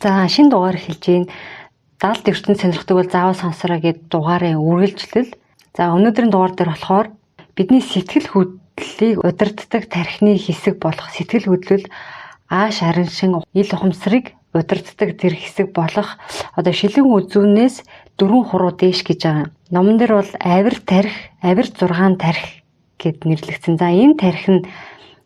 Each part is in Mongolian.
За шинэ дугаар эхэлж байна. Далд ертөнц сонирхдаг бол заавал сонсороо гэд дугаарын үргэлжлэл. За өнөөдрийн дугаар дээр болохоор бидний сэтгэл хөдлөлийг удирддаг тархины хэсэг болох сэтгэл хөдлөл ааш араншин ил ухамсарыг удирддаг тэр хэсэг болох одоо шилэн үзүүнээс 4 хуруу дээш гэж байгаа. Номон дээр бол авир тархи, авир 6 тархи гэд нэрлэгдсэн. За энэ тархи нь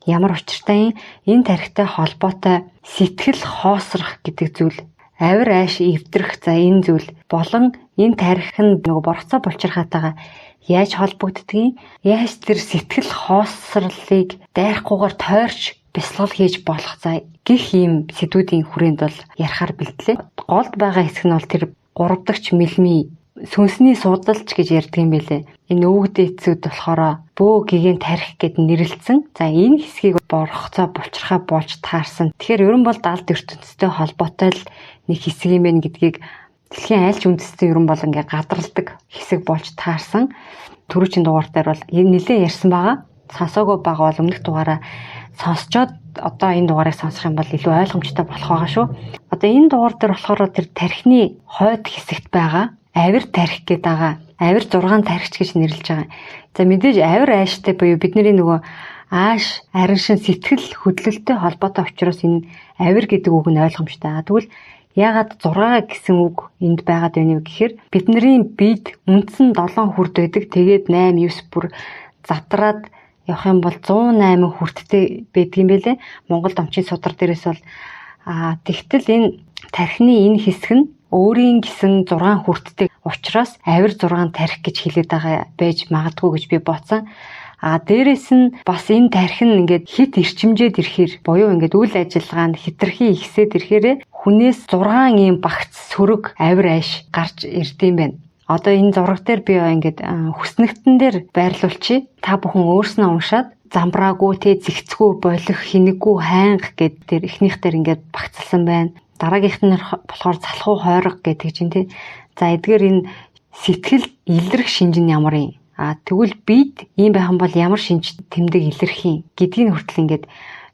ямар учиртай юм? Энэ тархитай холбоотой сэтгэл хоосрох гэдэг зүйл, авир ааш эвдрэх, за энэ зүйл болон энэ тархи нь нөгөө борцоо булчирхаатайгаа яаж холбогддгийг, яаж тэр сэтгэл хоосрлыг дайрахгүйгээр тойрч бясалгал хийж болох, за гих ийм сэдвүүдийн хүрээнд бол ярихаар бэлтлээ. Голд байгаа хэсэг нь бол тэр 3 дахь мэлмий сүнсний судалч гэж ярьдаг юм байлээ. Энэ өвөг дээдсүүд болохоор бөө гэгээн тархи гэд нэрлэлсэн. За энэ хэсгийг борхоцоо булчирхай болж таарсан. Тэгэхээр ерөн бол далд ертөнцтэй холбоотой л нэг хэсэг юм байна гэдгийг дэлхийн аль ч үндэстэн ерөн бол ингээ гадралдаг хэсэг болж таарсан. Түрүүчийн дугаар дээр бол нэлээд ярьсан байгаа. Сонсоогүй байгаа бол өмнөх дугаараа сонсчоод одоо энэ дугаарыг сонсох юм бол илүү ойлгомжтой болох байгаа шүү. Одоо энэ дугаар дээр болохоор тэр тархины хойд хэсэгт байгаа авир тархи гэдэг байгаа. Авир 6 тархич гэж нэрлэж байгаа. За мэдээж авир ааштай буюу бидний нөгөө ааш араншин сэтгэл хөдлөлтөй холбоотой учраас энэ авир гэдэг үг нь ойлгомжтой. Тэгвэл яагаад 6 гэсэн үг энд байгаад байна вэ гэхээр бидний бид үндсэн 7 хүрд байдаг. Тэгээд 8 9 бүр задраад явах юм бол 108 хүрдтэй байдаг юм байлээ. Монгол домчийн судар дээрээс бол тэгтэл энэ тархины энэ хэсэг нь өөрийн гэсэн 6 хүрдтэй учраас авир 6 тархи гэж хэлээд байгаа байж магадгүй гэж би бодсон. А дээрэс нь бас энэ тархи нь ингээд хит эрчимжээд ирэхээр буюу ингээд үйл ажиллагаа нь хитрхи ихсээд ирэхээр хүнээс 6 ийм багц сөрөг авир ааш гарч ирдэм байх. Одоо энэ зураг дээр би ингээд хүснэгтэн дээр байрлуулчих. Та бүхэн өөрснөө уншаад замбраагүй те зэгцгүй болох хинэггүй хайнга гэд тэр эхнийх дээр ингээд багцлсан байна. Дараагийнх нь болохоор залхуу хойрог гэдэг чинь те. За эдгээр энэ сэтгэл илрэх шинж нь ямар юм? А тэгвэл бид ийм байх юм бол ямар шинж тэмдэг илэрх юм гэдгийг хүртэл ингээд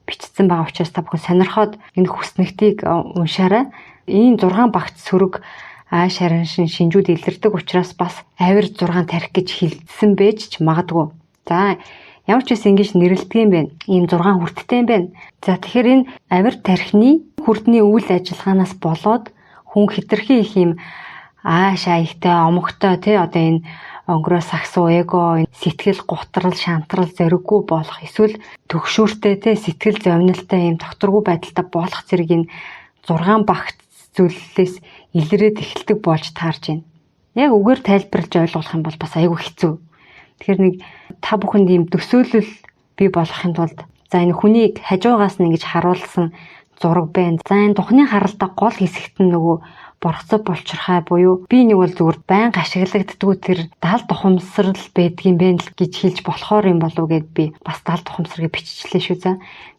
бичсэн байгаа учраас та бүхэн сонирхоод энэ хүснэгтийг уншаарай. Энэ 6 багц сөрөг ааш хараншин шинжүүд илэрдэг учраас бас авир 6 тархи гэж хэлсэн байж ч магадгүй. За ямар ч байсан ингэж нэрлэдэг юм байна. Ийм 6 хүрдтэй юм байна. За тэгэхээр энэ авир тархины хүрдний үйл ажиллагаанаас болоод хүн хитрхи их юм ааш аягтай, омогтой тий одоо энэ онгороо сагсуу, эго, сэтгэл гутрал, шантрал, зориггүй болох эсвэл төгшүүртэй тий сэтгэл зовнилтой юм докторгүй байдалтай болох зэрэг энэ 6 багц зүйлээс илрээд эхэлдэг болж таарч байна. Яг үгээр тайлбарлаж ойлгох юм бол бас айгүй хэцүү. Тэгэхээр нэг та бүхэнд ийм төсөөлөл бий болгохын тулд за энэ хүнийг хажуугаас нь ингэж харуулсан зураг байна. За энэ тухны харалтаа гол хэсэгт нь нөгөө борцоо булчирхай буюу би нэг бол зүгээр байнга ашиглагддаггүй тэр далд ухамсарл байдгийн бэ л гэж хэлж болохоор юм болов гэд би бас далд ухамсарыг биччихлээ шүү. За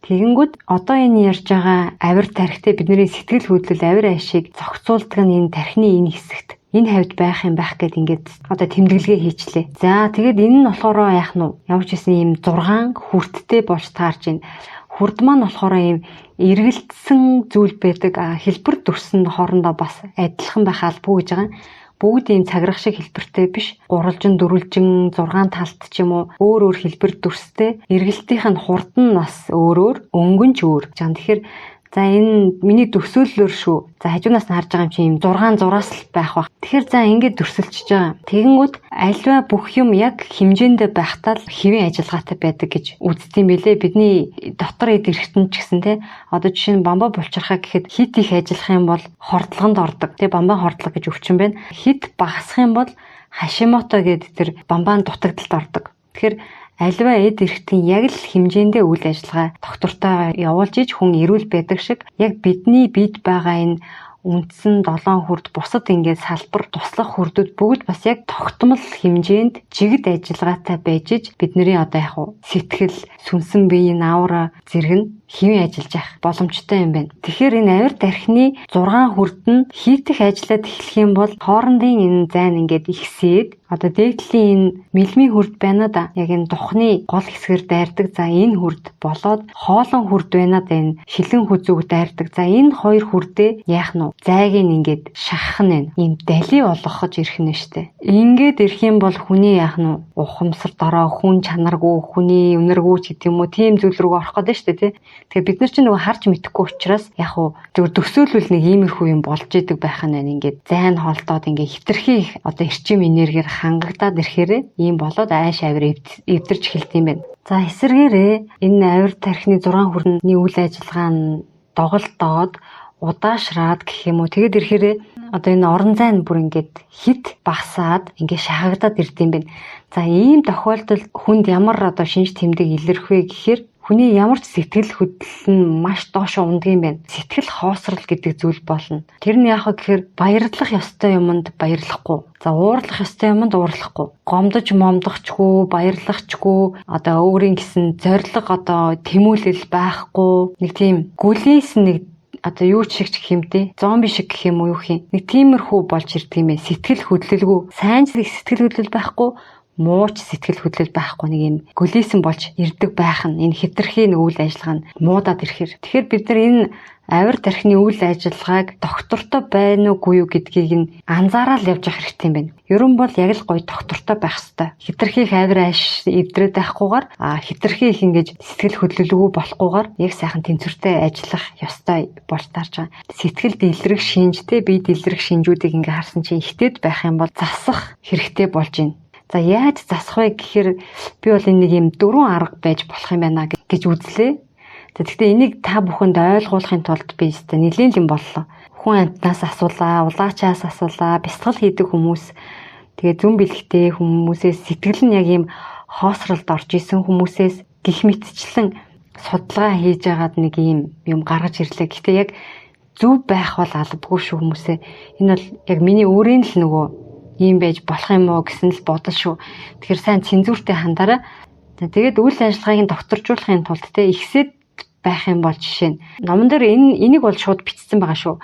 тэгэнгүүт одоо энэ ярьж байгаа авир тархитай бидний сэтгэл хөдлөл авир ашиг зохицуулдаг нь энэ тархины энэ хэсэгт энэ хавьд байх юм байх гэд ингээд одоо тэмдэглэгээ хийчлээ. За тэгээд энэ нь болохоор яах нь ямар ч гэсэн ийм 6 хүрттэй болж таарч байна. Хүрд маань болохоор ийм эргэлдсэн зүйл байдаг. Хэлбэр дүрс нь хоорондоо бас адилхан байх албагүй гэж байгаа. Бүгд ийм цаграх шиг хэлбэртэй биш. Гурвалжин, дөрвөлжин, 6 талт ч юм уу өөр өөр хэлбэр дүрстэй. Эргэлтийнх нь хурд нь бас өөр өөр, өнгөн ч өөр. Тэгэхээр за энэ миний төсөөллөөр шүү. За хажуунаас нь харж байгаа юм чи ийм 6 зураас л байх бах. Тэгэхээр за ингээд дүрсэлчихэж байгаа. Тэгэнгүүт альва бүх юм яг хэмжээндээ байхдаа л хэвийн ажиллагаатай байдаг гэж үздэг юм билэ. Бидний дотор эд эрхтэн ч гэсэн те одоо жишээ нь бамбаа булчирхаа гэхэд хит их ажиллах юм бол хордлогонд ордог. Тэ бамбаа хордлого гэж өвчин байна. Хит багасах юм бол хашимото гэдэг тэр бамбаан дутагдалд ордог. Тэгэхээр альва эд эрхтэн яг л хэмжээндээ үйл ажиллагаа доктортой явуулж иж хүн эрүүл байдаг шиг яг бидний бид байгаа энэ үндсэн 7 хүрд бусад ингээд салбар туслах хүрдүүд бүгд бас яг тогтмол хэмжээнд жигд ажиллагаатай байж иж бидний одоо яг сэтгэл сүнсэн биеийн аура зэрэг нь хэвэн ажиллаж явах боломжтой юм байна. Тэгэхээр энэ авир тархины 6 хүрд нь хийтэх ажлаа эхлэх юм бол хоорондын энэ зайн ингээд ихсээд одоо дээдлийн энэ мэлмийн хүрд байна да. Яг энэ духны гол хэсгээр дайрдаг. За энэ хүрд болоод хоолон хүрд байна да, энэ шилэн хүзүүг дайрдаг. За энэ хоёр хүрдээ яах нь вэ? Зайг нь ингээд шахах нь байна. Ийм дали болгохож ирэх нь штэ. Ингээд ирэх юм бол хүний яах нь вэ? Ухамсар дороо, хүн чанаргүй, хүний үнэргүй ч гэдэг юм уу, тийм зүйл рүү орох гэдэг штэ тий. Тэгэхээр бид нар чинь нөгөө харж мэдэхгүй учраас яг уу зөв төсөөлвөл нэг иймэрхүү юм болж идэг байх нь байна. Ингээд зайн холдоод ингээд хитрхи их одоо эрчим энергиэр хангагдаад ирэхээр ийм болоод ааш авир эвдэрч эхэлт юм байна. За эсэргээрээ энэ авир тархины 6 хүрний үйл ажиллагаа нь доголдоод удаашраад гэх юм уу. Тэгээд ирэхээр одоо энэ орон зай нь бүр ингээд хит багасаад ингээд шахагдаад ирд юм байна. За ийм тохиолдолд хүнд ямар одоо шинж тэмдэг илэрх вэ гэхээр хүний ямар ч сэтгэл хөдлөл нь маш доош ундаг юм байна. Сэтгэл хоосрол гэдэг зүйл болно. Тэр нь яах вэ гэхээр баярлах ёстой юмд баярлахгүй. За уурлах ёстой юмд уурлахгүй. Гомдож момдохчгүй, баярлахчгүй, одоо өөрийн гэсэн зориг одоо тэмүүлэл байхгүй. Нэг тийм гүлээс нэг одоо юу ч шиг ч гэх юм те, зомби шиг гэх юм уу юу хин. Нэг тиймэрхүү болж ирдэг юм байна. Сэтгэл хөдлөлгүй, сайн ч сэтгэл хөдлөл байхгүй, мууч сэтгэл хөдлөл байхгүй нэг юм гөлийсэн болж ирдэг байх нь энэ хитрхи нэг үйл ажиллагаа нь муудаад ирэхээр. Тэгэхээр бид нар энэ авир тархины үйл ажиллагааг доктортой байна уугүй юу гэдгийг нь анзаараад явж явах хэрэгтэй юм байна. Ерөн бол яг л гоё доктортой байх хэвээр. Хитрхи их авир ааш эвдрээд байхгүйгээр хитрхи их ингэж сэтгэл хөдлөлгүй болохгүйгээр яг сайхан тэнцвэртэй ажиллах ёстой болж таарч байгаа. Сэтгэл дэлрэх шинжтэй, бие дэлрэх шинжүүдийг ингээ харсан чинь ихтэд байх юм бол засах хэрэгтэй болж байна. За яаж засах вэ гэхээр би бол энэ нэг юм 4 арга байж болох юм байна гэж үзлээ. За гэхдээ энийг та бүхэнд ойлгуулахын тулд би өстой нэлээд юм боллоо. Хүн амьтнаас асуулаа, улаачаас асуулаа, бясалгал хийдэг хүмүүс, тэгээ зүн бэлэгтэй хүмүүсээс, сэтгэл нь яг юм хоосролд орж исэн хүмүүсээс гих мэтчлэн судалгаа хийж байгаад нэг юм юм гаргаж ирлээ. Гэхдээ яг зөв байх бол албагүй шүү хүмүүсээ. Энэ бол яг миний өөрийн л нөгөө ийм байж болох юм уу гэсэн л бодол шүү. Тэгэхээр сайн цензуртэй хандараа. Тэгээд үйл ажиллагааг нь докторжуулахын тулд те ихсэд байх юм бол жишээ нь номон дээр энийг бол шууд бичсэн байгаа шүү.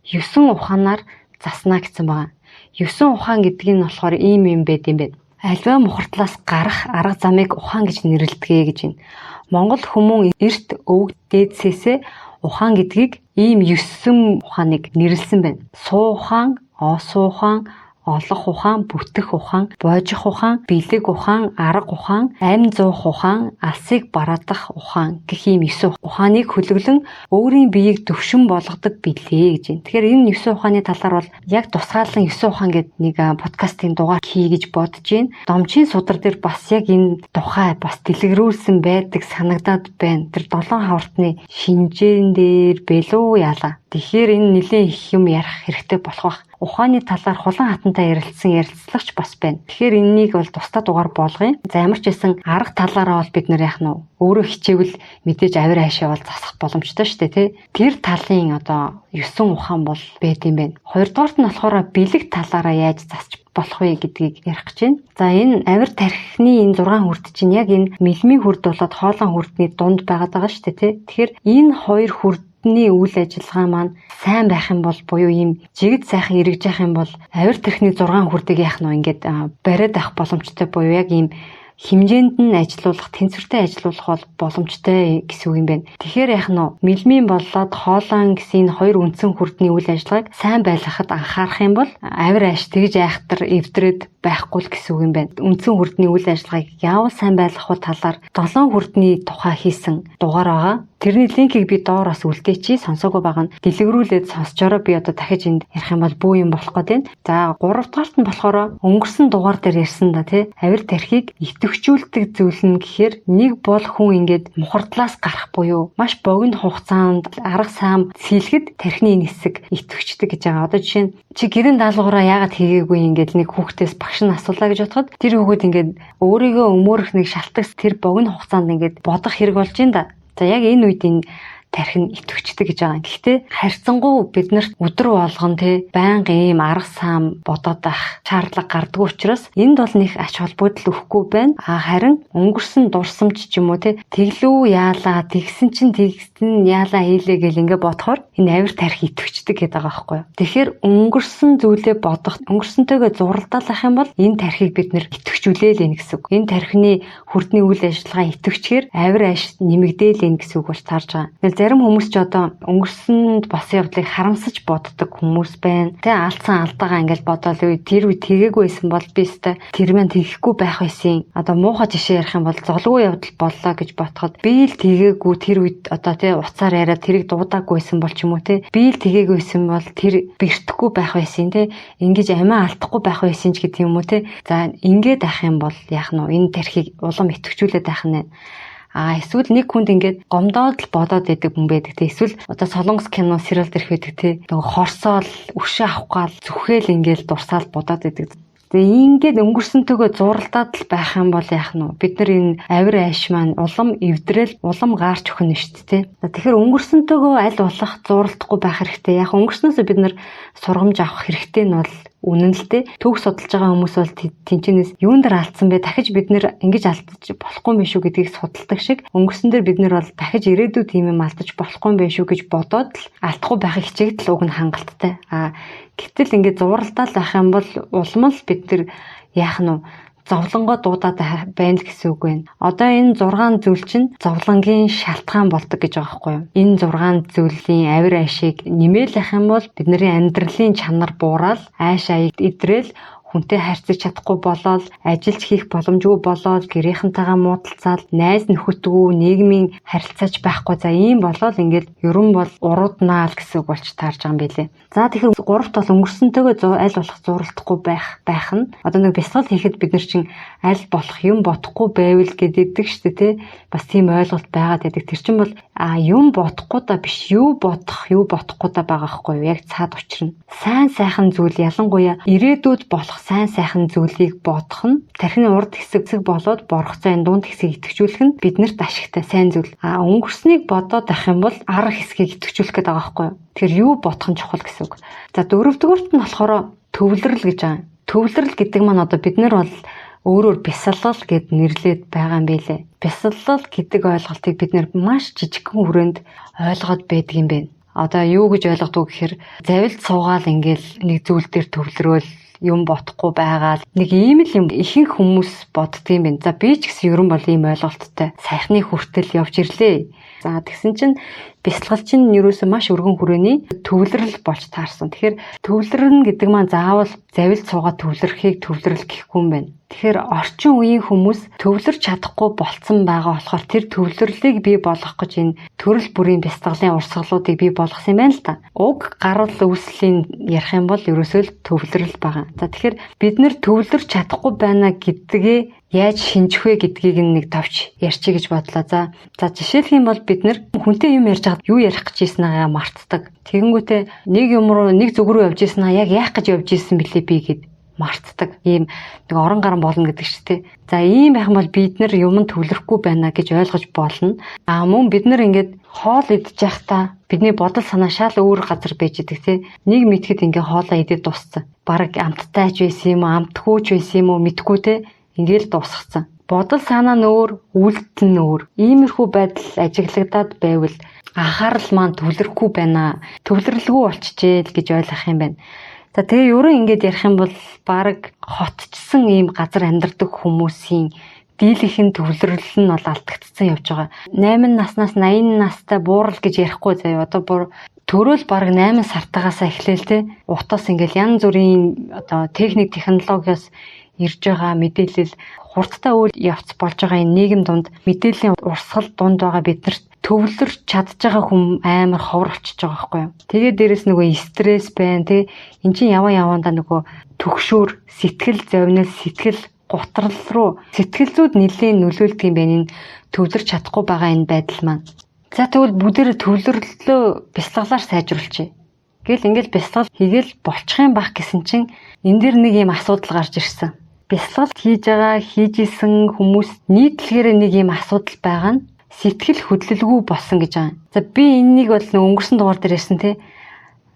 9 ухаанаар заснаа гэсэн байгаа. 9 ухаан гэдэг нь болохоор ийм юм байд юм байна. Альва мухартлаас гарах арга замыг ухаан гэж нэрлэдэг гэж байна. Монгол хүмүүн эрт өвөг дээдсээсээ ухаан гэдгийг ийм 9 ухааныг нэрлсэн байна. Суу ухаан, оосуу ухаан, олох ухаан, бүтэх ухаан, боожих ухаан, бэлэг ухаан, арга ухаан, амь зуух ухаан, алсыг бараадах ухаан гэх ийм 9 ухааныг хөлөглөн өөрийн биеийг төвшин болгодог билээ гэж байна. Тэгэхээр энэ 9 ухааны талаар бол яг тусгаарлан 9 ухаан гэдэг нэг подкастын дугаар хий гэж бодож байна. Домчийн судар дээр бас яг энэ тухай бас дэлгэрүүлсэн байдаг санагдаад байна. Тэр 7 хавртны шинжээн дээр бэлүү яалаа. Тэгэхээр энэ нэлээд их юм ярих хэрэгтэй болох бах. Ухааны талаар хулан хатантай ярилцсан ярилцлагач бас байна. Тэгэхээр энэнийг бол тусдаа дугаар болгоё. За ямар ч байсан арга талаараа бол бид нэр яах нь вэ? Өөрөө хичээвэл мэдээж авир хаашаа бол засах боломжтой шүү дээ, тий. Тэр талын одоо 9 ухаан бол байд юм байна. Хоёрдугаарт нь болохоор бэлэг талаараа яаж засч болох вэ гэдгийг ярих гэж байна. За энэ авир тархины энэ 6 хүрд чинь яг энэ мэлмийн хүрд болоод хоолон хүрдний дунд байгаад байгаа шүү дээ, тий. Тэгэхээр энэ хоёр хүрд үйл ажиллагаа маань сайн байх юм бол буюу ийм жигд сайхан эргэж явах юм бол авир тархины 6 хүрдийг яах нь ингээд бариад авах боломжтой буюу яг ийм хэмжээнд нь ажилуулах, тэнцвэртэй ажилуулах бол боломжтой гэсэн үг юм байна. Тэгэхээр яах нь мэлмийн болоод хоолон гэсэн энэ хоёр үндсэн хүрдний үйл ажиллагааг сайн байлгахад анхаарах юм бол авир ааш тэгж айхтар эвдрээд байхгүй л гэсэн үг юм байна. Үндсэн хүрдний үйл ажиллагааг яавал сайн байлгах вэ талаар 7 хүрдний тухай хийсэн дугаар байгаа. Тэрний линкийг би доор бас үлдээчи, сонсоогүй байгаа нь дэлгэрүүлээд сонсчороо. Би одоо дахиж энд ярих юм бол бүү юм болох гээд байна. За 3 дугаарт нь болохоор өнгөрсөн дугаар дээр ярьсан да тий. Авир тархийг идэвхжүүлдэг зүйл нь гэхээр нэг бол хүн ингээд мухардлаас гарах буюу маш богино хугацаанд арга саам сэлгэд тархины энэ хэсэг идэвхждэг гэж байгаа. Одоо жишээ нь чи гэрэн даалгавраа яагаад хийгээгүй ингээд нэг хүүхдээс багш нь асуулаа гэж бодоход тэр хүүхэд ингээд өөрийгөө өмөөрөх нэг шалтгаан тэр богино хугацаанд ингээд бодох хэрэг болж байна да. За яг энэ үед энэ тархи нь идэвхждэг гэж байгаа. Гэхдээ харьцангуй бид нарт өдөр болгон те байнга ийм арга саам бодоод байх шаардлага гардаг учраас энд бол нэг ач холбогдол өгөхгүй байна. А харин өнгөрсөн дурсамж ч юм уу те тэглүү яалаа тэгсэн чинь тэгсэн яалаа хийлээ гэл ингээ бодохоор энэ авир тархи идэвхждэг гэдэг байгаа байхгүй юу. Тэгэхээр өнгөрсөн зүйлээ бодох, өнгөрсөнтэйгээ зуралдаалах юм бол энэ тархийг бид нэр идэвхжүүлээл ийн гэсэн үг. Энэ тархины хүрдний үйл ажиллагаа идэвхжихээр авир аш нэмэгдээл ийн гэсэн үг болж таарж байгаа. Тэгэл зарим хүмүүс ч одоо өнгөрсөнд болсон явдлыг харамсаж боддог хүмүүс байна. Тэ алдсан алдаагаа ингээл бодоол үе тэр үе тэгээгүй байсан бол би өстой тэр мэн тэгэхгүй байх байсан. Одоо муухай жишээ ярих юм бол золгүй явдал боллоо гэж ботход би л тэгээгүй тэр үед одоо тэ уцаар яриад тэрийг дуудаагүй байсан бол ч юм уу тэ би л тэгээгүй байсан бол тэр бэртэхгүй байх байсан тэ ингэж амиа алдахгүй байх байсан ч гэдэг юм уу тэ. За ингээд ах юм бол яах нь вэ? Энэ тархийг улам идэвхжүүлээд байх нь. А эсвэл нэг хүнд ингээд гомдоод л бодоод байдаг хүн байдаг те. Эсвэл одоо солонгос кино сериал дэрх байдаг те. Нөгөө хорсоол өшөө авах гал зүхээл ингээд дурсаал бодоод байдаг. Тэгээ ингээд өнгөрсөнтэйгөө зуралдаад л байх юм бол яах нь вэ? Бид нар энэ авир айш маань улам эвдрэл, улам гаарч өгнө шүү дээ. Тэгэхээр өнгөрсөнтэйгөө аль болох зуралдахгүй байх хэрэгтэй. Яг өнгөрснөөсөө бид нар сургамж авах хэрэгтэй нь бол үнэн л дээ. Түүх судалж байгаа хүмүүс бол тэнчэнээс юун дээр алдсан бэ? Дахиж бид нэр ингэж алдаж болохгүй юм биш үү гэдгийг судалдаг шиг өнгөрсөн дээр бид нар бол дахиж ирээдүйд тийм юм алдаж болохгүй юм биш үү гэж бодоод л алдахгүй байхыг хичээдэг л уг нь хангалттай. А гэтэл ингэж зуралдаал байх юм бол улам л бид нар яах нь вэ? Зовлонгоо дуудаад байна л гэсэн үг байна. Одоо энэ 6 зүйл чинь зовлонгийн шалтгаан болдог гэж байгаа байхгүй юу? Энэ 6 зүйлийн авир айшийг нэмээл ах юм бол бидний амьдралын чанар буураад ааш идрээл хүнтэй харьцаж чадахгүй болоод ажиллаж хийх боломжгүй болоод гэрийнхэнтэйгээ муудалцаад найз нөхөдгүү нийгмийн харилцаач байхгүй. За ийм болоод ингээд ерөн бол урууднаа л гэсэн үг болж таарж байгаа юм билээ. За тэгэхээр гуравт бол өнгөрсөнтэйгээ аль болох зуралдахгүй байх нь. Одоо нэг бясалгал хийхэд бид нар чинь аль болох юм бодохгүй байвал гэдэг шүү дээ, тий. Бас тийм ойлголт байгаад байдаг. Тэр чинь бол юм бодохгүй да биш, юу бодох, юу бодохгүй да байгаа байхгүй юу? Яг цаад учир нь. Сайн сайхан зүйл ялангуяа ирээдүйд болох сайн сайхан зүйлийг бодох нь тархины урд хэсэг болоод борох зайн дунд хэсгийг идэвхжүүлэх нь биднэрт ашигтай сайн зүйл. А өнгөрснийг бодоод байх юм бол ар хэсгийг идэвхжүүлэх гэдэг байгаа байхгүй юу? Тэгэхээр юу бодох нь чухал гэсэн үг. За дөрөвдүгüрт нь болохоор төвлөрөл гэж байгаа. Төвлөрөл гэдэг маань одоо бид нар бол өөрөөр бясалгал гэд нэрлээд байгаа юм билээ. Бясалгал гэдэг ойлголтыг бид нэр маш жижигхэн хүрээнд ойлгоод байдаг юм байна. Одоо юу гэж ойлгодог гэхээр завилд суугаал ингээл нэг зүйл дээр төвлөрөөл юм бодохгүй байгаа л нэг ийм л юм ихэнх хүмүүс боддөг юм байна. За би ч гэсэн ерөн бол ийм ойлголттой саяхны хүртэл явж ирлээ. За тэгсэн чинь бясалгал чинь ерөөсөө маш өргөн хүрээний төвлөрөл болж таарсан. Тэгэхээр төвлөрнө гэдэг маань заавал завилд суугаад төвлөрөхийг төвлөрөл гэхгүй юм байна. Тэгэхээр орчин үеийн хүмүүс төвлөрч чадахгүй болцсон байгаа болохоор тэр төвлөрлийг бий болгох гэж энэ төрөл бүрийн бясалгалын урсгалуудыг бий болгосон юм байна л та. Уг гарал үүслийн ярих юм бол ерөөсөө л төвлөрөл байгаа. За тэгэхээр бид нэр төвлөрч чадахгүй байна гэдгээ яаж шинжих вэ гэдгийг нэг товч ярьчих гэж бодлоо. За жишээлх юм бол бид нэр хүнтэй юм ярьж байхад юу ярих гэж ийснээ мартдаг. Тэгэнгүүтээ нэг юм руу нэг зүг рүү явж ийсэн яг яах гэж явж ийсэн бэлээ би гэд мартдаг. Ийм нэг орон гарan болно гэдэг чинь тэ. За ийм байх юм бол бид нэр юм төвлөрөхгүй байна гэж ойлгож болно. А мөн бид нэр ингээд хоол идэж байхдаа бидний бодол санаа шал өөр газар байж идэг тэ. Нэг мэдхэд ингээ хоолоо идээд дууссан. Бараг амттай ч байсан юм уу, амтгүй ч байсан юм уу мэдгүй тэ. Ингээл дуусгацсан. Бодол санаа нь өөр, үйлдэл нь өөр. Иймэрхүү байдал ажиглагдаад байвал анхаарал маань төвлөрөхгүй байна. Төвлөрлгүй болчихжээ л гэж ойлгох юм байна. За тэгээ ерөн ингээд ярих юм бол бараг хотчсон ийм газар амьдардаг хүмүүсийн дийлийнх нь төвлөрөл нь бол алдагдсан явж байгаа. 8 наснаас 80 настай буурал гэж ярихгүй заяа. Одоо бүр төрөөл бараг 8 сартаагаасаа эхлээл те. Утас ингээл янз бүрийн одоо техник технологиос ирж байгаа мэдээлэл хурдтай үйл явц болж байгаа энэ нийгэм дунд мэдээллийн урсгал дунд байгаа биднэрт төвлөрч чадж байгаа хүн амар ховор болчихж байгаа байхгүй юу. Тэгээд дээрэс нөгөө стресс байна тий. Эн чинь яваа яваандаа нөгөө төгшүүр, сэтгэл зовнил, сэтгэл гутрал руу сэтгэл зүйд нэлээд нөлөөлдөг юм байна энэ төвлөрч чадахгүй байгаа энэ байдал маань. За тэгвэл бүгдээрээ төвлөрлөлөө бясалгалаар сайжруулчихъя. Гэл ингээл бясалгал хийгээл болчих юм байх гэсэн чинь энэ дэр нэг юм асуудал гарч ирсэн. Бясалгал хийж байгаа, хийж исэн хүмүүс нийтлэгээр нэг юм асуудал байгаа нь Сэтгэл хөдлөлгүй болсон гэж байгаа. За би энэнийг бол нэг өнгөрсөн дугаар дээр ярьсан те.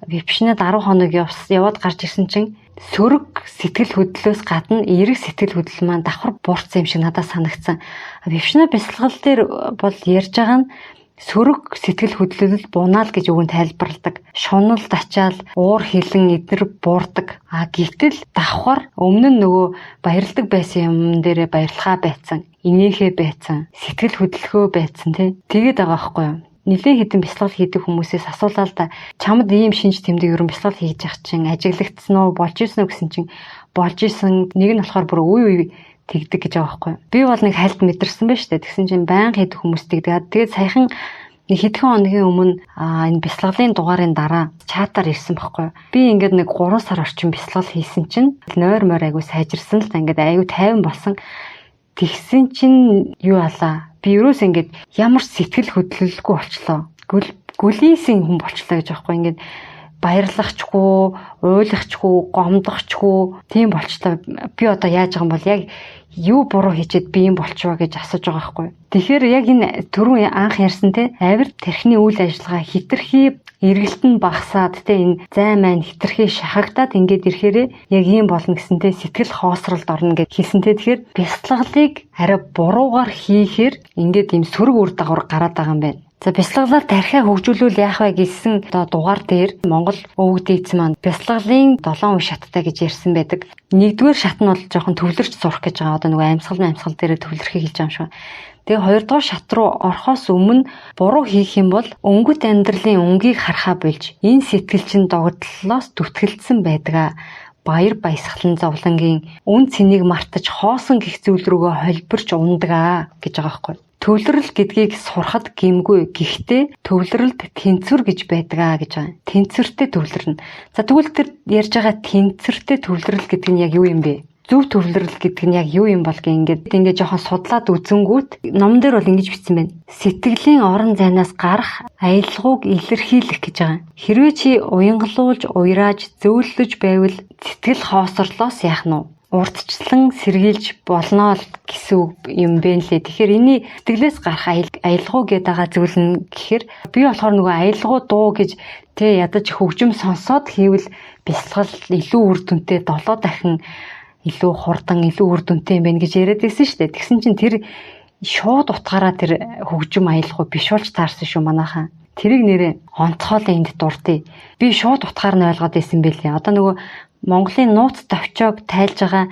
Випшнад 10 хоног яваад гарч ирсэн чинь сөрөг сэтгэл хөдлөлөөс гадна эерэг сэтгэл хөдлөл маань давхар буурсан юм шиг надад санагдсан. Випшна бясалгал дээр бол ярьж байгаа нь сөрөг сэтгэл хөдлөл бунаал гэж үгэн тайлбарладаг. Шунал тачаал, уур хилэн эднэр буурдаг. А гэтэл давхар өмнө нь нөгөө баярладаг байсан юм дээрээ баярлахаа байцсан, инээхээ байцсан, сэтгэл хөдлөхөө байцсан тий. Тэгээд байгаа байхгүй юу? Нилээн хэдэн бясалгал хийдэг хүмүүсээс асуулаа л да. Чамд ийм шинж тэмдэг ерөн бясалгал хийж явах чинь ажиглагдсан уу, болж исэн үү гэсэн чинь болж исэн. Нэг нь болохоор бүр үе үе тэгдэг гэж байгаа байхгүй юу. Би бол нэг хальт мэдэрсэн байж тээ. Тэгсэн чинь байнга хийдэг хүмүүс тэгдэг. Тэгээд саяхан нэг хэдхэн хоногийн өмнө энэ бясалгалын дугаарын дараа чатаар ирсэн байхгүй юу. Би ингээд нэг 3 сар орчим бясалгал хийсэн чинь нойр морь айгу сайжирсан л да. Ингээд айгу тайван болсон. Тэгсэн чинь юу алаа? Би ерөөс ингээд ямар ч сэтгэл хөдлөлгүй болчлоо. Гүлийсэн хүн болчлоо гэж аахгүй ингээд баярлахчгүй, уйлахчгүй, гомдохчгүй тийм болчлоо. Би одоо яаж байгаа юм бол яг юу буруу хийчихэд би юм болчихваа гэж асууж байгаа байхгүй. Тэгэхээр яг энэ түрүүн анх ярьсан те авир тархины үйл ажиллагаа хитрхи эргэлт нь багасаад те энэ зай маань хитрхи шахагдаад ингээд ирэхээрээ яг ийм болно гэсэн те сэтгэл хоосролд орно гэж хэлсэн те. Тэгэхээр бясалгалыг арай буруугаар хийхээр ингээд ийм сөрөг үр дагавар гараад байгаа юм байна. За бясалгалаар тархиа хөгжүүлвэл яах вэ гэсэн одоо дугаар дээр Монгол өвөг дээдс маань бясалгалын 7 үе шаттай гэж ярьсан байдаг. Нэгдүгээр шат нь бол жоохон төвлөрч сурах гэж байгаа. Одоо нөгөө амьсгал дээрээ төвлөрөхийг хэлж байгаа юм шиг. Тэгээ хоёрдугаар шат руу орохоос өмнө буруу хийх юм бол өнгөт амьдралын өнгийг харахаа болж энэ сэтгэл чинь догдлолоос зүтгэлдсэн байдаг. Баяр баясгалан зовлонгийн үн цэнийг мартаж хоосон гих зүйл рүүгээ холбирч ундаг гэж байгаа байхгүй. Төвлөрөл гэдгийг сурахад гэмгүй. Гэхдээ төвлөрөлд тэнцвэр гэж байдаг гэж байгаа. Тэнцвэртэй төвлөрнө. За тэгвэл тэр ярьж байгаа тэнцвэртэй төвлөрөл гэдэг нь яг юу юм бэ? Зөв төвлөрөл гэдэг нь яг юу юм бол гэ ингээд жоохон судлаад үзэнгүүт номон дээр бол ингэж бичсэн байна. Сэтгэлийн орон зайнаас гарах аялгауг илэрхийлэх гэж байгаа. Хэрвээ чи уянгалуулж, уйрааж, зөөллөж байвал сэтгэл хоосорлоос яах нь вэ? Урдчлан сэргийлж болно л гэсэн үг юм бэ лээ. Тэгэхээр энэний сэтгэлээс гарах аялгау гэдэг байгаа зүйл нь гэхээр би болохоор нөгөө аялгау дуу гэж тэ ядаж хөгжим сонсоод хийвэл бясалгал илүү үр дүнтэй 7 дахин илүү хурдан илүү үр дүнтэй юм байна гэж яриад байсан шүү дээ. Тэгсэн чинь тэр шууд утгаараа тэр хөгжим аялгау биш болж таарсан шүү манайхан. Тэрийг нэрээ онцгойлон энд дурдъя. Би шууд утгаар нь ойлгоод байсан байлээ. Одоо нөгөө Монголын нууц товчоог тайлж байгаа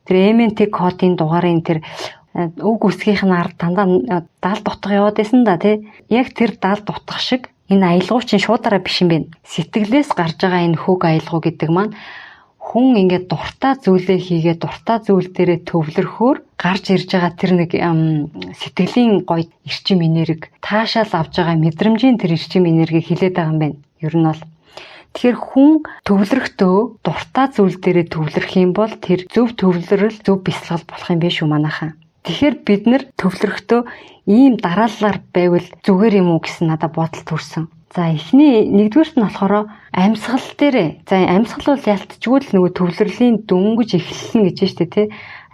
тэр MNT кодын дугаарын тэр үг үсгийнх нь ард дандаа 70 утга яваад байсан да тий. Яг тэр 70 утга шиг энэ аялгау чинь шуудаараа биш юм байна. Сэтгэлээс гарч байгаа энэ хөг аялгау гэдэг маань хүн ингээд дуртай зүйлээ хийгээ дуртай зүйл дээрээ төвлөрөхөөр гарч ирж байгаа тэр нэг сэтгэлийн гоё эрчим энерги, таашаал авж байгаа мэдрэмжийн тэр эрчим энергийг хилээд байгаа юм байна. Ер нь бол тэгэхээр хүн төвлөрөхдөө дуртай зүйл дээрээ төвлөрөх юм бол тэр зөв төвлөрөл, зөв бясалгал болох юм биш үү манайхан. Тэгэхээр бид нэр төвлөрөхдөө ийм дарааллаар байвал зүгээр юм уу гэсэн надад бодол төрсөн. За эхний нэгдүгээрт нь болохоор амьсгал дээрээ. За амьсгал бол ялтчгүй л нөгөө төвлөрлийн дөнгөж эхэлнэ гэж байна шүү дээ, тий.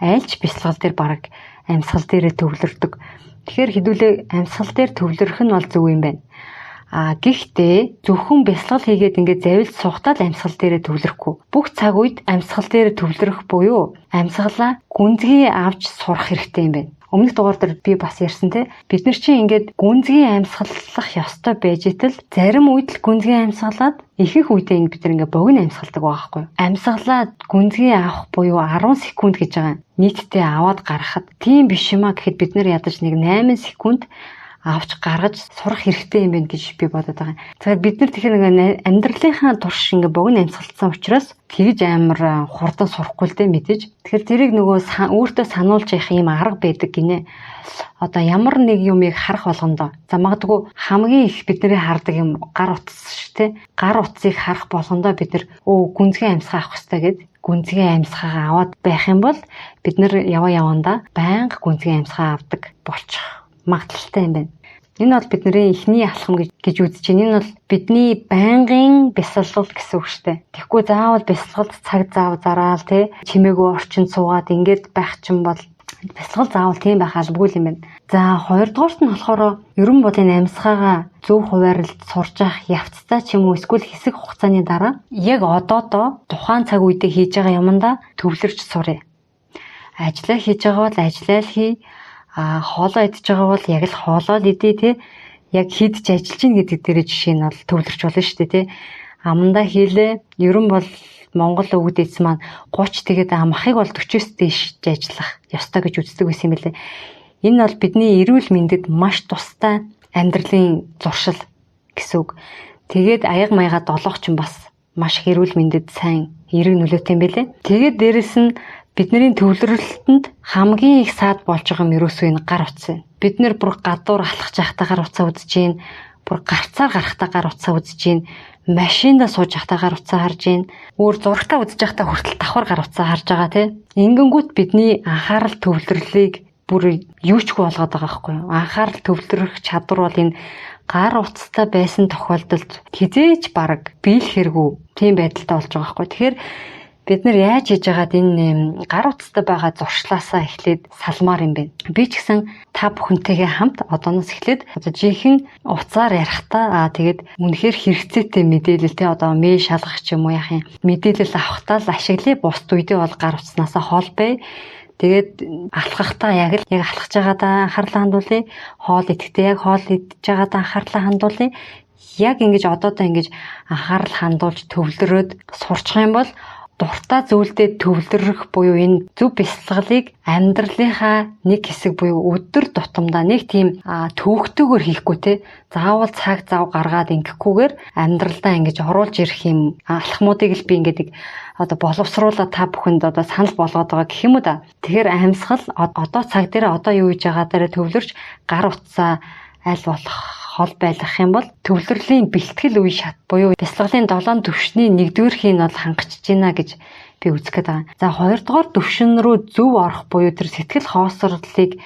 Айлч бясалгал дээр баг амьсгал дээрээ төвлөрдөг. Тэгэхээр хэдүүлээ амьсгал дээр төвлөрөх нь бол зөв юм байна. А гэхдээ зөвхөн бясалгал хийгээд ингээд завилж сухтаа л амьсгал дээрээ төвлөрөхгүй. Бүх цаг үед амьсгал дээрээ төвлөрөх буюу амьсгалаа гүнзгий авч сурах хэрэгтэй юм байна. Өмнөх дугаар дээр би бас ярьсан те. Бид нар чинь ингээд гүнзгий амьсгалах ёстой байж итэл зарим үед л гүнзгий амьсгалаад ихэнх үедээ бид нар ингээд богино амьсгалдаг байгаа байхгүй юу? Амьсгалаа гүнзгий авах буюу 10 секунд гэж байгаа. Нийтдээ аваад гаргахад тийм биш юм а гэхэд бид нар ядаж нэг 8 секунд авч гаргаж сурах хэрэгтэй юм байна гэж би бодод байгаа. Тэгэхээр бид нар тэгэхээр нэг амьдралынхаа турш ингээ богино амьсгалцсан учраас тэгж амар хурдан сурахгүй л дээ мэдээж. Тэгэхээр тэрийг нөгөө өөртөө сануулж явах юм арга байдаг гинэ. Одоо ямар нэг юмыг харах болгондоо. За магадгүй хамгийн их бидний хардаг юм гар утас шүү дээ. Гар утсыг харах болгондоо бид нар гүнзгий амьсгаа авах хэрэгтэй гэд гүнзгий амьсгаагаа аваад байх юм бол бид нар яваа явандаа байнга гүнзгий амьсгаа авдаг болчих магадлалтай юм байна. Энэ бол бидний эхний алхам гэж үзэж байна. Энэ бол бидний байнгын бясалгал гэсэн үг шүү дээ. Тэгэхгүй заавал бясалгалд цаг зав зараал тий чимээгүй орчинд суугаад ингээд байх чинь бол бясалгал заавал тийм байх албагүй юм байна. За, хоёрдугаарт нь болохоор ер нь бол энэ амьсгаагаа зөв хуваарлалт сурж авах явцдаа ч юм уу эсвэл хэсэг хугацааны дараа яг одоодоо тухайн цаг үедээ хийж байгаа юмдаа төвлөрч суръя. Ажлаа хийж байгаа бол ажлаа л хий. Хоолоо идэж байгаа бол яг л хоолоо л идэ тий. Яг хийдэж ажиллаж гин гэдэг дээр жишээ нь бол төвлөрч болно шүү дээ тий. Амандаа хийлээ. Ер нь бол Монгол өвгөд эзэн маань 30 тэгээд амхыг бол 40-оос дээш ажиллах ёстой гэж үздэг байсан юм билээ. Энэ бол бидний эрүүл мэндэд маш тустай амьдралын зуршил гэсэн үг. Тэгээд аяга маяга долоох чинь бас маш их эрүүл мэндэд сайн эерэг нөлөөтэй юм билээ. Тэгээд дээрэс нь бидний төвлөрөлтөнд хамгийн их саад болж байгаа юм ерөөсөө энэ гар утас байна. Бид нэр бүр гадуур алхаж байхдаа гар утсаа үзэж гин, бүр гарцаар гарахдаа гар утсаа үзэж гин, машиндаа сууж байхдаа гар утсаа харж гин, өөр зурагтаа үзэж байхдаа хүртэл давхар гар утсаа харж байгаа тий. Ингэнгүүт бидний анхаарал төвлөрлийг бүр юу ч үгүй болгоод байгаа байхгүй юу? Анхаарал төвлөрөх чадвар бол энэ гар утастай байсан тохиолдолд хизээж бараг биелэхэргүй тийм байдалтай болж байгаа байхгүй. Тэгэхээр бид нар яаж хийж байгаад энэ гар утастай байгаа зуршлаасаа эхлээд салмаар юм бэ? Би ч гэсэн та бүхэнтэйгээ хамт одооноос эхлээд одоо жинхэнэ утсаар ярихдаа тэгээд үнэхээр хэрэгцээтэй мэдээлэл те одоо мэйл шалгах ч юм уу яах юм мэдээлэл авахдаа л ашиглая. Бусд үедээ бол гар утаснаасаа хол бай. Тэгээд алхахдаа яг л яг алхаж байгаадаа анхаарлаа хандуулъя. Хоол идэхдээ яг хоол идэж байгаадаа анхаарлаа хандуулъя. Яг ингэж одоодоо ингэж анхаарал хандуулж төвлөрөөд сурчих юм бол дуртай зүйлдээ төвлөрөх буюу энэ зөв бясалгалыг амьдралынхаа нэг хэсэг буюу өдөр тутамдаа нэг тийм төвөгтэйгээр хийхгүй те заавал цаг зав гаргаад ингэхгүйгээр амьдралдаа ингэж оруулж ирэх юм алхмуудыг л би ингээд одоо боловсруулаад та бүхэнд одоо санал болгоод байгаа гэх юм уу да. Тэгэхээр амьсгал одоо цаг дээр одоо юу хийж байгаа дээрээ төвлөрч гар утсаа аль болох хол байлгах юм бол төвлөрлийн бэлтгэл үе шат буюу бясалгалын 7 түвшний нэгдүгээрхийг бол хангачж байна гэж би үзэх гээд байгаа. За, хоёрдугаар түвшин рүү зөв орох буюу тэр сэтгэл хоосрлыг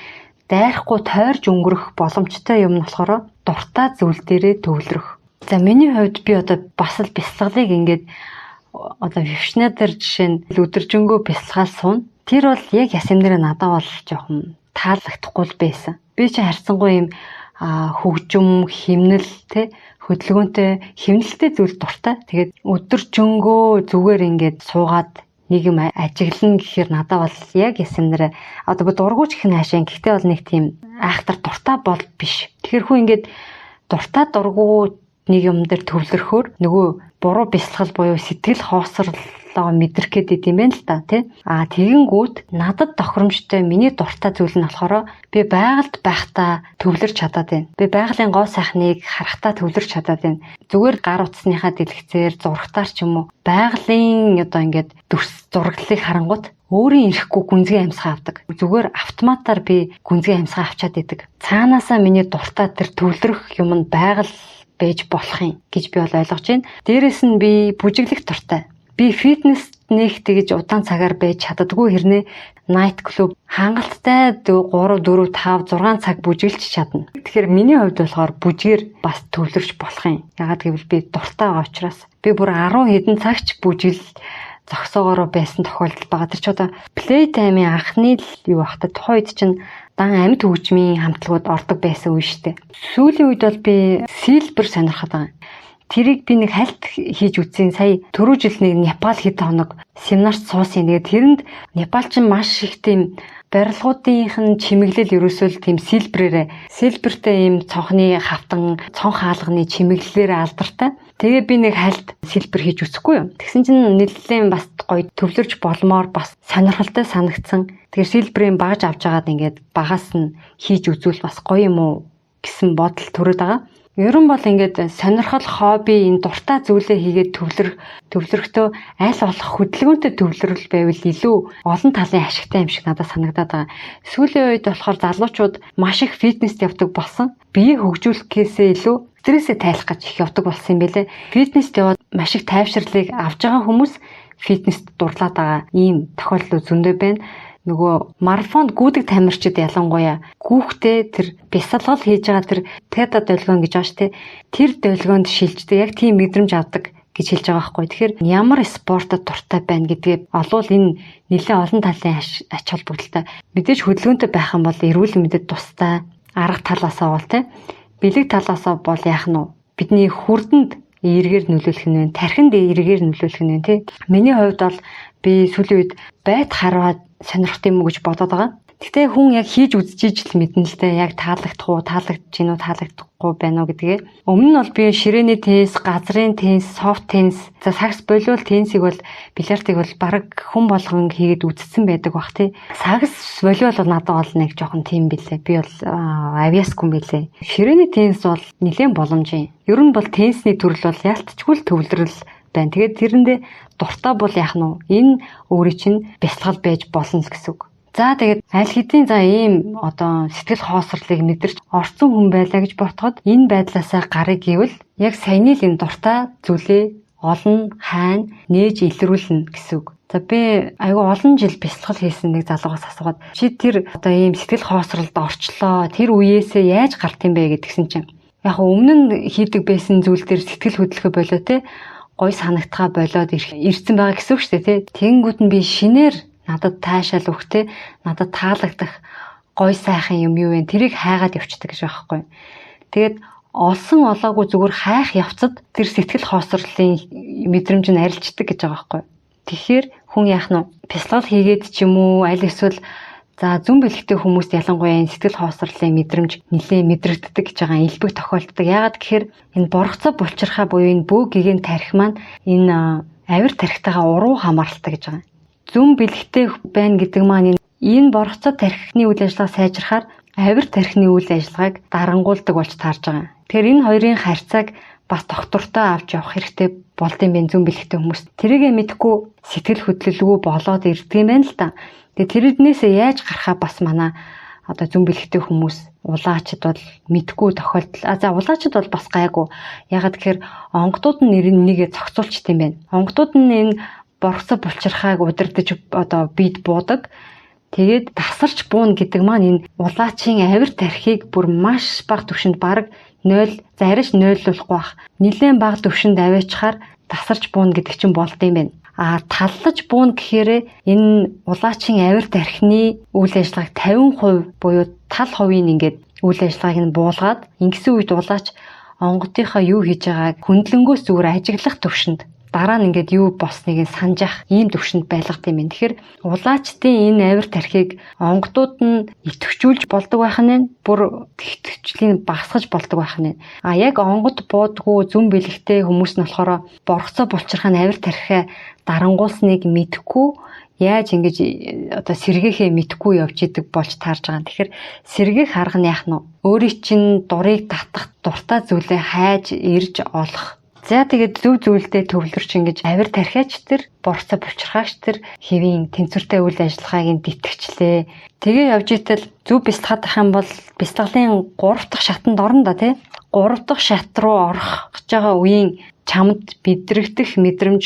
дайрахгүй тойрж өнгөрөх боломжтой юм нь болохоор дуртай зүйл дээрээ төвлөрөх. За, миний хувьд би одоо бас л бясалгалыг ингээд одоо вившнэ дээр жишээ нь өдөржингөө бясалгаал суuna. Тэр бол яг яс юм дээр надад бол жоохон таалагдахгүй л байсан. Би чи харьцангуй юм хөгжим, химнэл тэ хөдөлгөөнтэй, химнэлтэй зүйл дуртай. Тэгээд өдөржингөө зүгээр ингээд суугаад нэг юм ажиглана гэхээр надад бол яг ясамнараа одоо би дургуйч гэх нь хаашаа, гэхдээ бол нэг тийм айхтар дуртай бол биш. Тэгэхээр хүн ингээд дуртай дургу нэг юм дээр төвлөрөхөөр нөгөө буруу бясалгал буюу сэтгэл хоосрлоо мэдрэх гээд идэм байх л та тий. А тэгэнгүүт надад тохиромжтой миний дуртай зүйл нь болохоор би байгальд байхдаа төвлөрч чадаад байна. Би байгалийн гоо сайхныг харахтаа төвлөрч чадаад байна. Зүгээр гар утасныхаа дэлгэцээр зурагтаар ч юм уу байгалийн одоо ингээд дүрс зураглалыг харангуут өөрийн ирэхгүй гүнзгий амьсгаа авдаг. Зүгээр автоматар би гүнзгий амьсгаа авчаад идэг. Цаанаасаа миний дуртай тэр төвлөрөх юм нь байгаль байж болох юм гэж би бол ойлгож байна. Дээрээс нь би бүжиглэх дуртай. Би фитнест нэг тэгж удаан цагаар байж чаддаггүй хэрнээ найт клуб хангалттай 3 4 5 6 цаг бүжиглж чадна. Тэгэхээр миний хувьд болохоор бүжгээр бас төвлөрч болох юм. Ягаад гэвэл би дуртай байгаа учраас би бүр 10 хэдэн цагч бүжигл зогсоогоороо байсан тохиолдол байгаа. Тэр ч одоо play time-ийн анхны л юу бах та тухайн үед чинь дан амьд хөгжмийн хамтлагууд ордог байсан үе шүү дээ. Сүүлийн үед бол би силбер сонирхоод байгаа. Тэрийг би нэг хальт хийж үзсэн. Сая түрүү жил нэг Непал хэд хоног семинарт суусан. Тэгээд тэрэнд Непал чинь маш их тийм барилгуудынх нь чимэглэл ерөөсөө л тийм силбрээрээ силбертэй ийм цонхны хавтан, цонх хаалганы чимэглэлээр алдартай. Тэгээ би нэг хальт силбер хийж үзэхгүй юу. Тэгсэн чинь нэлээд бас гоё төвлөрч болмоор бас сонирхолтой санагдсан. Тэгэхээр силберийн багаж авч агаад ингээд багаас нь хийж үзвэл бас гоё юм уу гэсэн бодол төрөөд байгаа. Ер нь бол ингээд сонирхол, хобби, энэ дуртай зүйлээ хийгээд төвлөрөхдөө аль болох хөдөлгөөнтэй төвлөрөл байвал илүү олон талын ашигтай юм шиг надад санагдаад байгаа. Сүүлийн үед болохоор залуучууд маш их фитнест явдаг болсон. Бие хөгжүүлэхээсээ илүү стрессээ тайлах гэж их явдаг болсон юм билээ. Фитнест яваад маш их тайвширлыг авч байгаа хүмүүс фитнест дурлаад байгаа ийм тохиолдол зөндөө байна. Нөгөө марафонд гүйдэг тамирчид ялангуяа гүүхтээ тэр бясалгал хийж байгаа тэр тета долгион гэж байгаа шүү дээ. Тэр долгионд шилждэг яг тийм мэдрэмж авдаг гэж хэлж байгаа байхгүй. Тэгэхээр ямар спортод дуртай байна гэдгээ олвол энэ нэлээд олон талын ач холбогдолтой. Мэдээж хөдөлгөөнтэй байх юм бол эрүүл мэндэд тустай арга талаасаа бол тий. Бэлэг талаасаа бол яах нь вэ? Бидний хүрдэнд эргээр нөлөөлөх нь вэ? Тархинд эргээр нөлөөлөх нь вэ тий. Миний хувьд бол би сүүлийн үед байт харваа сонирхт юм уу гэж бодоод байгаа. Гэхдээ хүн яг хийж үзчихэж л мэднэ л дээ. Яг таалагдах уу, таалагдж гин үү, таалагдахгүй байна уу гэдгээ. Өмнө нь бол би ширээний теннис, газрын теннис, софт теннис, за сагс болиул теннисийг бол бильярдыг бол бараг хүн болгон хийгээд үзсэн байдаг бах тий. Сагс волейбол бол надад бол нэг жоохон тийм билээ. Би бол авьяасгүй юм билээ. Ширээний теннис бол нэлээд боломжийн. Ер нь бол теннисний төрөл бол яалтчгүй л төвлөрөл байна. Тэгээд тэрэндээ дуртай бол яах нь вэ? Энэ өөрийн чинь бясалгал байж болно л гэсэн үг. За тэгээд аль хэдийн за ийм одоо сэтгэл хоосрлыг мэдэрч орцсон хүн байлаа гэж ботход энэ байдлаасаа гарыг гэвэл яг саяны л энэ дуртай зүйлээ олон хайна, нээж илрүүлнэ гэсэн үг. За би айгүй олон жил бясалгал хийсэн нэг залуугаас асуугаад чи тэр одоо ийм сэтгэл хоосролд орчлоо, тэр үеэсээ яаж гарт юм бэ гэдгсэн чинь яг өмнө нь хийдэг байсан зүйл дээр сэтгэл хөдлөхөө болоо те гой санагдхаа болоод ирсэн байгаа гэсэн үг шүү дээ те. Тэнгүүд нь би шинээр надад таашаал өгөх те надад таалагдах гой сайхан юм юу вэ? Тэрийг хайгаад явчихдаг гэж байгаа байхгүй. Тэгээд олсон олоогүй зүгээр хайх явцад тэр сэтгэл хоосрлын мэдрэмж нь арилждаг гэж байгаа байхгүй. Тэгэхээр хүн яах нь бясалгал хийгээд ч юм уу аль эсвэл за зүүн бэлэгтэй хүмүүст ялангуяа энэ сэтгэл хоосрлын мэдрэмж нэлээд мэдрэгддэг гэж байгаа элбэг тохиолддог. Яагаад гэхээр энэ боргоцоо булчирхаа буюу энэ бөө гэгээн тарих маань энэ авир тархитайгаа уруу хамааралтай гэж байгаа. Зүүн бэлэгтэй байна гэдэг маань энэ боргоцоо тархины үйл ажиллагаа сайжрахаар авир тархины үйл ажиллагааг дарангуулдаг болж таарж байгаа. Тэгэхээр энэ хоёрын харьцааг бас доктортой авч явах хэрэгтэй болд юм байна зүүн бэлэгтэй хүмүүс. Тэрийгэ мэдэхгүй сэтгэл хөдлөлгүй болоод ирдэг юм байна л да. Тэгээ тэрнээсээ яаж гарахаа бас манай одоо зүүн бэлэгтэй хүмүүс улаачд бол мэдгүй тохиолдол. А за улаачд бол бас гайгүй. Ягаад гэхээр онгодууд нь нэр нэгээ зохицуулчт юм байна. Онгодууд нь энэ боргоцоо булчирхааг удирдах одоо бид буудаг. Тэгээд тасарч буuna гэдэг маань энэ улаачийн авир тархийг бүр маш бага түвшинд бараг 0 за арайч 0-луулахгүй бах. Нилээн бага түвшинд аваачхаар тасарч буuna гэдэг чинь болд юм байна. А таллаж буuna гэхээр энэ улаачийн авир тархины үйл ажиллагааг 50% буюу тал хувийн ингээд үйл ажиллагааг нь буулгаад ингэсэн үед улаач онгодынхаа юу хийж байгааг хөндлөнгөөс зүгээр ажиглах түвшинд дараа нь ингээд юу болсныг нь санаж ийм төвшөнд байлгад юм байна. Тэгэхээр улаачдын энэ авир тархийг онгодууд нь идэвхжүүлж болдог байх нь бүр идэвхжлийг багасгаж болдог байх нь. А яг онгод буудгүй зүүн бэлэгтэй хүмүүс нь болохоор боргоцоо булчирхаа авир тархиа дарангуулсныг мэдэхгүй яаж ингэж одоо сэргээхээ мэдэхгүй явж идэг болж таарж байгаа. Тэгэхээр сэргээх арга нь яах нь вэ? Өөрийн чинь дурыг татах дуртай зүйлээ хайж ирж олох. За тэгээд зөв зүйлдээ төвлөрч ингэж авир тархиач тэр борцоо булчирхаагч тэр хэвийн тэнцвэртэй үйл ажиллагааг нь дитгэчлээ. Тэгээ явж итэл зөв бясалгаад ах юм бол бясалгалын 3 дахь шатанд орно да тий. 3 дахь шат руу орох гэж байгаа үеийн чамд мэдрэгдэх мэдрэмж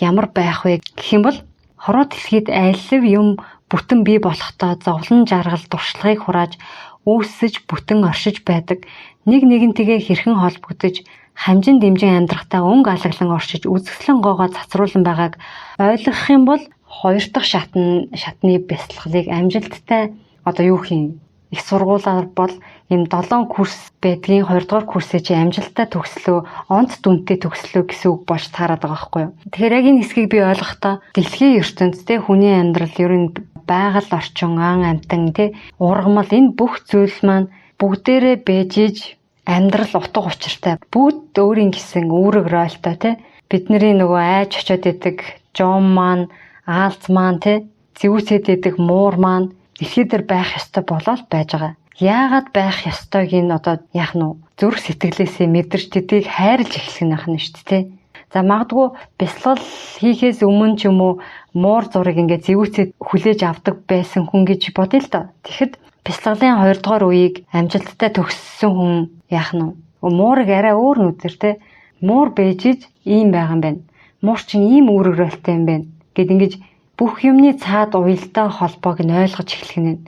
ямар байх вэ гэх юм бол хороо дэлхийд алив юм бүтэн бий болохтой зовлон жаргал дуршлагыг хурааж үүсэж бүтэн оршиж байдаг. Нэг нэгнтэйгээ хэрхэн холбогдож хамжин дэмжин амьдрахтаа өнгө алаглан оршиж үзэсгэлэн гоогоо цацруулан байгааг ойлгох юм бол хоёр дахь шатны бясалгалыг амжилттай одоо юу хийн их сургуулаар бол ийм 7 курс байдгийн 2 дугаар курсээ чи амжилттай төгслөө, онц дүнтэй төгслөө гэсэн үг болж таарад байгаа байхгүй юу. Тэгэхээр яг энэ хэсгийг би ойлгохдоо дэлхийн ертөнцтэй хүний амьдрал ер нь байгаль орчин, ан амьтан тий ургамал энэ бүх зүйл маань бүгдээрээ бэжиж амьдрал утга учиртай. Бүгд өөрийн гэсэн үүрэг ролтой тий. Бидний нөгөө айж очиод идэг жом маань, аалз маань тий зэвүүсэд идэг муур маань дэлхий дээр байх ёстой болоод байж байгаа. Яагаад байх ёстойг нь одоо яах нь вэ? Зүрх сэтгэлээсээ мэдэрч тэдийг хайрлж эхлэх нь ахна шүү дээ. За магадгүй бясалгал хийхээс өмнө ч юм уу муур зураг ингээд зэвүүцэд хүлээж авдаг байсан хүн гэж бодъё л доо. Тэгэхэд бясалгалын 2 дугаар үеийг амжилттай төгссөн хүн яах нь вэ? Муурыг арай өөр нүдээр те. Муур бэжиж ийм байгаа юм байна. Муур чинь ийм үүрэг ролтой юм байна гэд ингэж бүх юмны цаад уялдаа холбоог нь ойлгож эхлэх нь.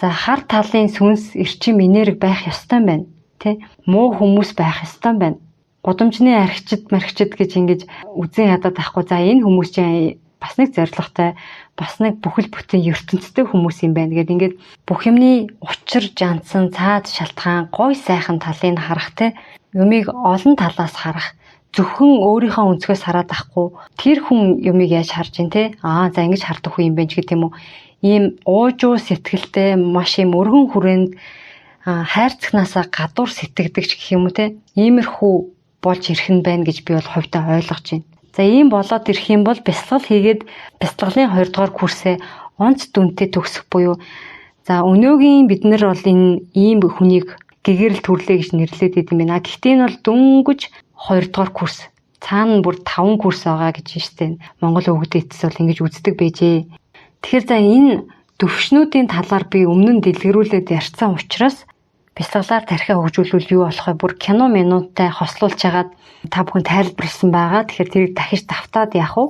За хар талын сүнс эрчим энерги байх ёстой юм байна. Тэ? Муу хүмүүс байх ёстой юм байна. Гудамжны архичд мархичд гэж ингэж үзэн ядаад байхгүй. За энэ хүмүүс чинь бас нэг зорилготой, бас нэг бүхэл бүтэн ертөнцтэй хүмүүс юм байна гэд ингээд бүх юмны учир жанцсан цаад шалтгаан гой сайхан талыг харах те юмыг олон талаас харах, зөвхөн өөрийнхөө өнцгөөс хараад ахгүй тэр хүн юмыг яаж харж ин те аа за ингэж хардаг хүн юм байна ч гэдэг юм уу. Ийм уужуу сэтгэлтэй маш ийм өргөн хүрээнд хайрцагнаасаа гадуур сэтгэдэг ч гэх юм уу те иймэрхүү болж ирэх нь байна гэж би бол хувьдаа ойлгож байна. За ийм болоод ирэх юм бол бясалгал хийгээд бясалгалын 2 дугаар курсээ онц дүнтэй төгсөх буюу за өнөөгийн бид нар бол энэ ийм хүнийг гэгэрэл төрлөө гэж нэрлээд идэм байна. Гэхдээ энэ бол дөнгөж 2 дугаар курс. Цаана бүр 5 курс байгаа гэж штэ. Монгол өвгөд эцэс бол ингэж үздэг байжээ. Тэгэхээр за энэ төвшнүүдийн талаар би өмнө нь дэлгэрүүлээд ярьсан учраас бясалгалаар тархиа хөгжүүлвэл юу болох вэ? Бүр кино минуттай хослуулж хагаад та бүхэн тайлбарласан байгаа. Тэгэхээр тэрийг дахиж давтаад яах вэ?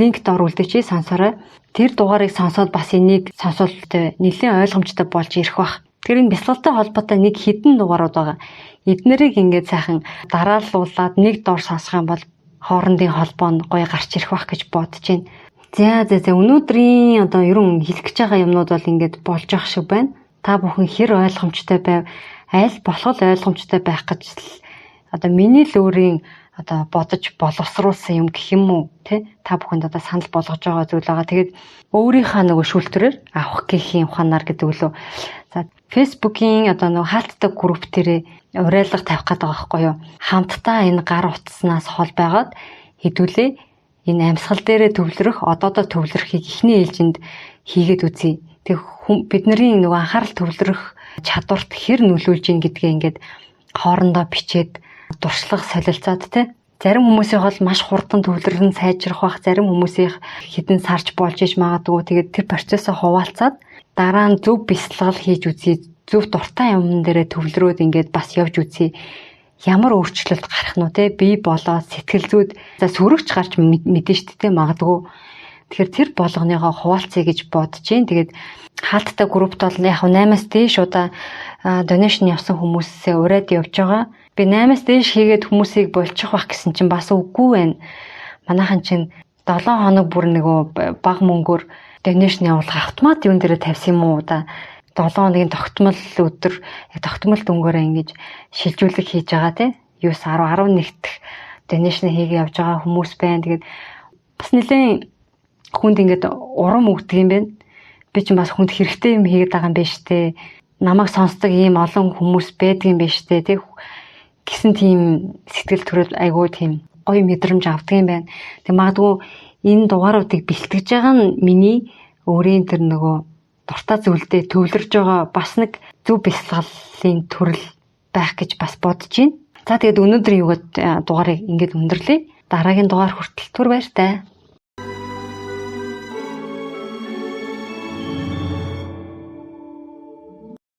Линк доор үлдээчий сонсоорой. Тэр дугаарыг сонсоод бас энийг сонсвол нэлээд ойлгомжтой болж ирэх бах. Тэр энэ бясалгалтай холбоотой нэг хідэн дугаарууд байгаа. Эднэрийг ингээд сайхан дараалуулад нэг доор сонсох юм бол хоорондын холбоо нь гоё гарч ирэх бах гэж бодож байна. За за за өнөөдрийн одоо ерөн хэлэх гэж байгаа юмнууд бол ингээд болж явах шиг байна. Та бүхэн хэр ойлгомжтой байв, аль болох ойлгомжтой байх гэж л одоо миний л өөрийн одоо бодож боловсруулсан юм гэх юм уу те та бүхэнд одоо санал болгож байгаа зүйл байгаа. Тэгээд өөрийнхөө нөгөө шүүлтүүрээр авах гэхийн ухаанаар гэдэг үлээ. За Facebook-ийн одоо нөгөө хаалттай групп дээрээ уриалга тавих гэдэг байгаа байхгүй юу? Хамтдаа энэ гар утаснаас хол байгаад хэдүүлээ энэ амьсгал дээрээ төвлөрөх, одоодоо төвлөрөхийг эхний ээлжинд хийгээд үзье. Тэг бидний нөгөө анхаарал төвлөрөх чадварт хэр нөлөөлж ийн гэдгээ ингээд хоорондоо бичээд туршлага солилцоод те зарим хүмүүсийн хол маш хурдан төвлөрөн сайжрах бах, зарим хүмүүсийн хэдэн сарч болж иж магадгүй. Тэгээд тэр процессоо хуваалцаад дараа нь зөв бясалгал хийж үзье, зөв дуртай юмн дээрээ төвлөрөөд ингээд бас явж үзье. Ямар өөрчлөлт гарах нь те бие болоод сэтгэл зүйд за сөрөгч гарч мэдэн штэ те магадгүй. Тэгэхээр тэр болгоныгоо хуваалцъя гэж бодож जैन. Тэгээд хаалттай группт бол яг 8-аас дээш удаа донешн явсан хүмүүсээ ураад явж байгаа. Би 8-аас дээш хийгээд хүмүүсийг болчих байх гэсэн чинь бас үгүй байна. Манайхан чинь 7 хоног бүр нөгөө баг мөнгөөр донешн явуулах автомат юун дээрээ тавьсан юм уу да. 7 хоногийн тогтмол өдөр тогтмол дүнгээрээ ингэж шилжүүлэг хийж байгаа те. 9 10 11 дэх донешн хийгээ явж байгаа хүмүүс байна. Тэгээд бас нэлээд хүнд ингээд урам өгдөг юм байна. Би чинь бас хүнд хэрэгтэй юм хийгээд байгаа юм байна штэ. Намайг сонсдог ийм олон хүмүүс байдаг юм байна штэ тэг гэсэн тийм сэтгэл төрөл айгүй тийм гоё мэдрэмж авдаг юм байна. Тэг магадгүй энэ дугааруудыг бэлтгэж байгаа нь миний өөрийн тэр нөгөө дуртай зүйлдээ төвлөрж байгаа бас нэг зөв бясалгалын төрөл байх гэж бас бодож байна. За тэгээд өнөөдрийн юугаар дугаарыг ингээд өндөрлөе. Дараагийн дугаар хүртэл түр баяртай.